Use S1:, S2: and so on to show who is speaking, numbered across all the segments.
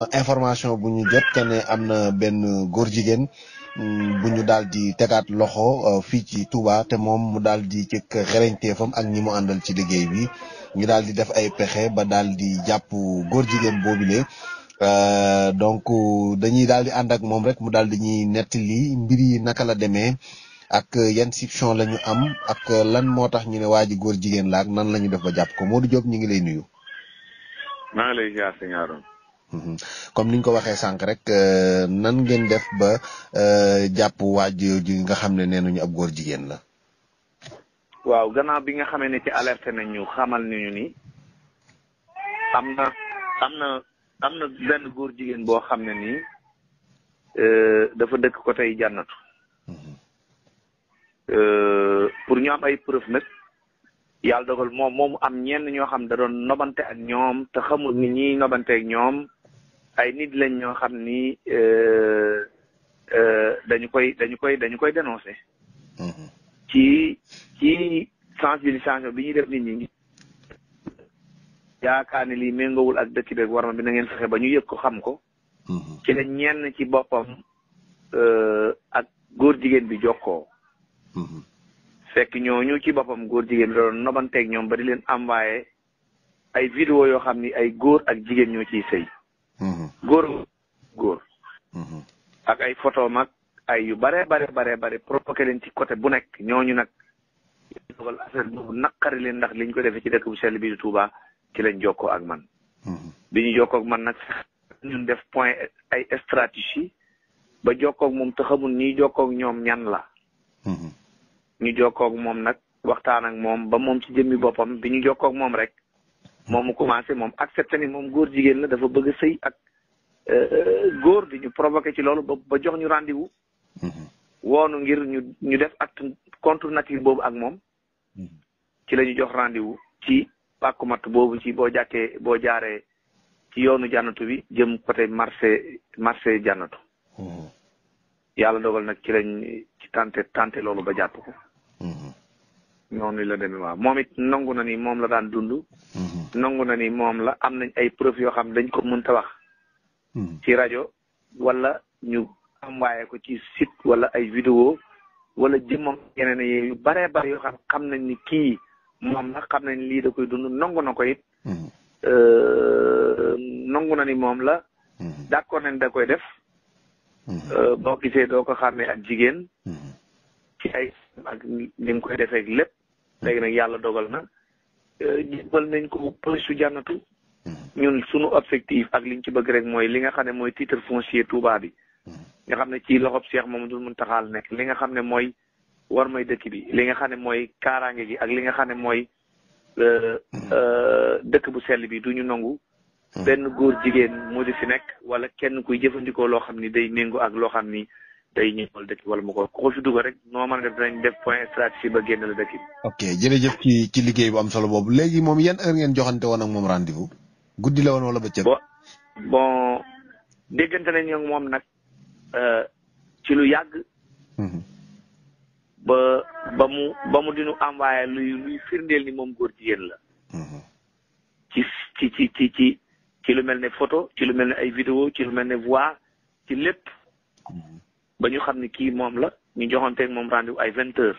S1: information bu ñu jot que ne am na benn góor jigéen bu ñu daal di tegaat loxo fii ci Touba te moom mu daal di ci xereñteefam ak ñi mu àndal ci liggéey bi ñu daal di def ay pexe ba daal di jàpp góor jigéen boobule donc dañuy daal di ànd ak moom rek mu daal di ñuy nettali mbir yi naka la demee ak yan soupçon la ñu am ak lan moo tax ñu ne waa ji góor jigéen la ak nan la ñu def ba jàpp ko Modou Diop ñu ngi lay nuyu.
S2: maa ngi lay ziar sëñ Arouna.
S1: comme niñ ko waxee sànq rek nan ngeen def ba jàpp waaj ji nga xam ne nee nañu ab góor jigéen la.
S2: waaw gannaaw bi nga xamee ne ci alerté nañ ñu xamal ñu ni am na benn góor jigéen boo xam ne nii dafa dëkk ko tey jànnatu. pour ñu am ay preuve nag yàlla dogal moom am ñenn ñoo xam da doon nobante ak ñoom te xamul ni ñiy nobante ak ñoom ay nit lañ ñoo xam ni dañu koy dénoncé. ci sensibilisation bi ñuy def nit ñi yaakaar ne lii méngoowul ak dëkk beeg war bi na ngeen fexe ba ñu yëg ko xam ko. ci la ñenn ci boppam ak góor jigéen bi jokkoo. fekk ñooñu ci boppam góor jigéen bi doon nobanteeg ñoom ba di leen envoyé ay vidéo yoo xam ni ay góor ak jigéen ñoo ciy sëy. góor. ak ay photo mag ay yu bare provoqué leen ci côté bu nekk ñooñu nag dogal affaire boobu naqari leen ndax liñ ko defee ci dëkk bu sell bi di Touba ci lañ jokkoo ak man. bi ñu jokkoo ak man nag ñun def point ay stratégie ba jokkoo ak moom te xamul ñi jokkoo ak ñoom ñan la. ñu jokkoo ak moom nag waxtaan ak moom ba moom ci jëmmi boppam bi ñu jokkoo ak moom rek moom mu commencé moom accepté ni moom góor jigéen la dafa bëgg a sëy ak góor di ñu provoqué ci loolu ba jox ñu rendez-vous. woonu ngir ñu def acte contre nature boobu ak moom. ci la ñu jox rendez-vous ci pàkku matt boobu ci boo jaaree ci yoonu jànnatu bi jëm côté marché jànnatu. yàlla dogal nag ci lañ ci tenté loolu ba jàpp ko. noonu la demee waaw moom it nangu na ni moom la daan dund. nangu na ni moom la am nañ ay preuve yoo xam dañ ko mënta wax. ci rajo wala ñu envoyé ko ci site wala ay vidéo wala jëmmam yeneen yu baree bari yoo xam nañ ni kii moom nag xam nañ lii da koy dund nangu na ko it. nangu na ni moom la. d'accord nañ da koy def. boo gisee doo ko xàmmee ak jigéen. ci ay ak ni mu koy defee lépp. léegi nag yàlla dogal na jébal nañ ko police su jànnatu. ñun sunu objectif ak liñ ci bëgg rek mooy li nga xam ne mooy titre foncier Touba bi. nga xam ne ci loxob Cheikh Mamadou Mountakha nekk li nga xam ne mooy war may dëkk bi li nga xam ne mooy kaaraange gi ak li nga xam ne mooy dëkk bu sell bi du ñu nangu. benn góor jigéen moo di fi nekk wala kenn kuy jëfandikoo loo xam ni day méngoo ak loo xam ni day ñëwal dëkk wala mu ko fi dugg rek noo mën a def dinañ def point stratégie ba génn la dëkk bi.
S1: ok jërëjëf ci liggéey bu am solo boobu léegi moom yan heure ngeen joxante woon ak moom rendez-vous guddi la woon wala bëccëg.
S2: bon déggante nañ ak moom nag ci lu yàgg. ba mu dinu envoyé luy firndeel ni moom góor jigéen la. ci lu mel ne photo ci lu mel ne ay vidéo ci lu mel ne voix ci lépp ba ñu xam ne kii moom la ñu joxanteeg moom rendez-vous ay 20h.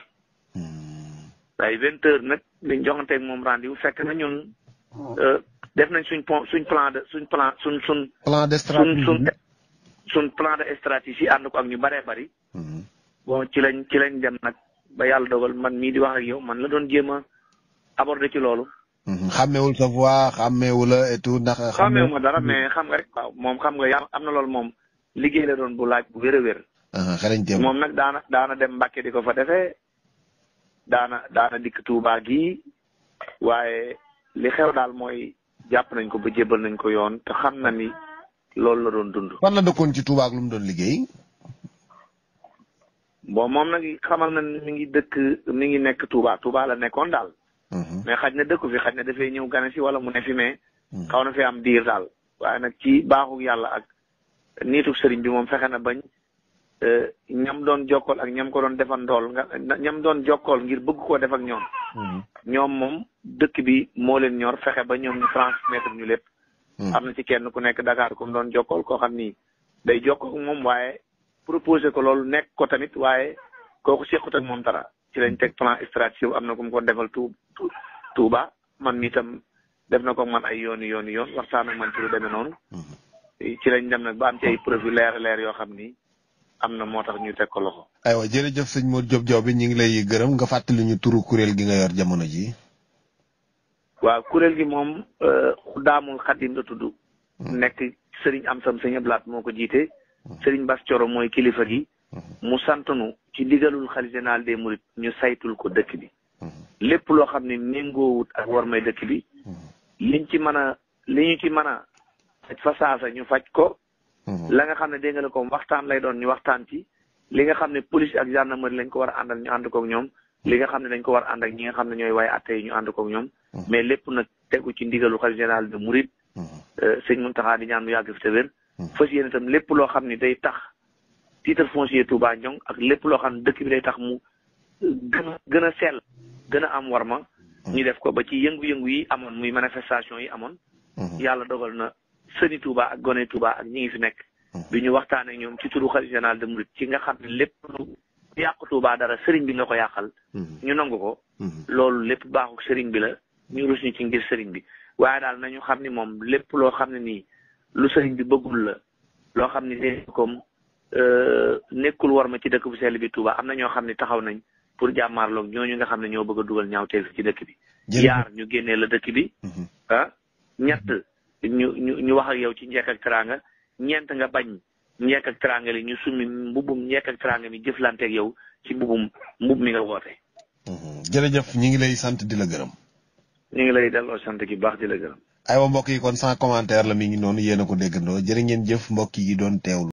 S2: ay 20h nag liñ joxanteeg moom rendez-vous fekk na ñun def nañ suñ plan de stratégie ànd ko ak ñu baree bari. bon ci lañ dem nag ba yàlla dogal man mii di wax ak yow man la doon jéem a aborder ci loolu.
S1: xàmmewul sa voix xàmmewu la et tout ndax.
S2: xàmmewu ma dara mais xam nga rek waaw moom xam nga yàlla am na loolu moom liggéey la doon bu laaj bu wér a wér.
S1: xarañteem
S2: moom nag daana dem Mbàkke di ko fa defee daana dikk Touba gi waaye li xew daal mooy jàpp nañ ko ba jébbal nañ ko yoon te xam na ni loolu la doon dund.
S1: fan la dëkkoon ci Touba ak lu mu doon liggéey.
S2: bon moom nag xamal na mi ngi nekk Touba la nekkoon daal. mais xaj na dëkku fi xaj na dafay ñëw gane si wala mu ne fi mais. xaw na fi am diir daal waaye nag ci baaxu yàlla ak niitu sëriñ bi moom fexe na bañ ñam doon jokkool ak ñam ko doon defandool ñam doon jokkool ngir bëgg koo def ak ñoom. ñoom moom dëkk bi moo leen ñor fexe ba ñoom ñu transmettre ñu lépp am na ci kenn ku nekk Dakar comme doon jokkool koo xam ni day jokkoo ak moom waaye proposé ko loolu nekk ko tamit waaye kooku sequt ak moom dara ci lañ teg plan stratégique am na ku mu ko defal Touba man mi tam def na ko man ay yoon waxtaan ak man ci lu demee noonu ci lañ dem nag ba am ci ay preuve leer yoo xam ni am na moo tax ñu teg ko loxo.
S1: aywa jërëjëf sëñ Modou Diop Diaw bi ñu ngi lay gërëm nga fàttali ñu turu kuréel gi nga yor jamono ji.
S2: waaw kuréel gi moom Xudaamul Xadim la tudd. nekk Serigne Amsam sëñ Ablaat moo ko jiite. Serigne Bass Thioro mooy kilifa gi. mu santanu ci digalul xalifa général des mourides ñu saytul ko dëkk bi. lépp loo xam ne méngoowut ak war may dëkk bi. li ñu ci mën a fa saasa ñu faj ko. la nga xam ne dégg nga la ko waxtaan lay doon ñu waxtaan ci. li nga xam ne police ak gendarmerie lañ ko war a àndal ñu ànd koog ñoom. li nga xam ne dañ ko war a ànd ak ñi nga xam ne ñooy waaye atte yi ñu ànd koog ñoom. mais lépp nag tegu ci ndigalu xalifa général des mourides. sëñ Mountakha di ñaan mu yàgg fi te wér. fas yéene itam lépp loo xam ne day tax titre foncier Touba Ndiong ak lépp loo xam ne dëkk bi day tax mu gën a sell gën a am warma. ñu def ko ba ci yëngu-yëngu yi amoon muy manifestation yi amoon. yàlla dogal na sëni Touba ak gone Touba ak ñi ngi fi nekk. bi ñu waxtaanee ñoom ci turu xalifa général des mourides ci nga xam ne lépp lu yàqu Touba dara sëriñ bi nga ko yàqal. ñu nangu ko. loolu lépp baaxu sëriñ bi la ñu rus ñu ci ngir sëriñ bi waaye daal nañu xam ni moom lépp loo xam ne nii lu sëriñ bi bëggul la loo xam ne nii comme nekkul war ma ci dëkk bu sell bi Touba am na ñoo xam ne taxaw nañ pour jàmmaarloog ñooñu nga xam ne ñoo bëgg a dugal ñaawteef ci dëkk bi. yaar ñu génnee la dëkk bi. ñett ñu wax ak yow ci njekk ak teraanga ñeent nga bañ njekk ak teraanga li ñu summi mbubum njekk ak teraanga mi jëflanteeg yow ci mbub mi nga woote.
S1: jërëjëf ñu ngi lay sant di la gërëm.
S2: ñu ngi lay delloo sant gi baax di la gërëm.
S1: aywa mbokk yi kon sans commentaire la mi ngi noonu yéen a ko déggandoo jërë ngeen jëf mbokk yi doon teewlu.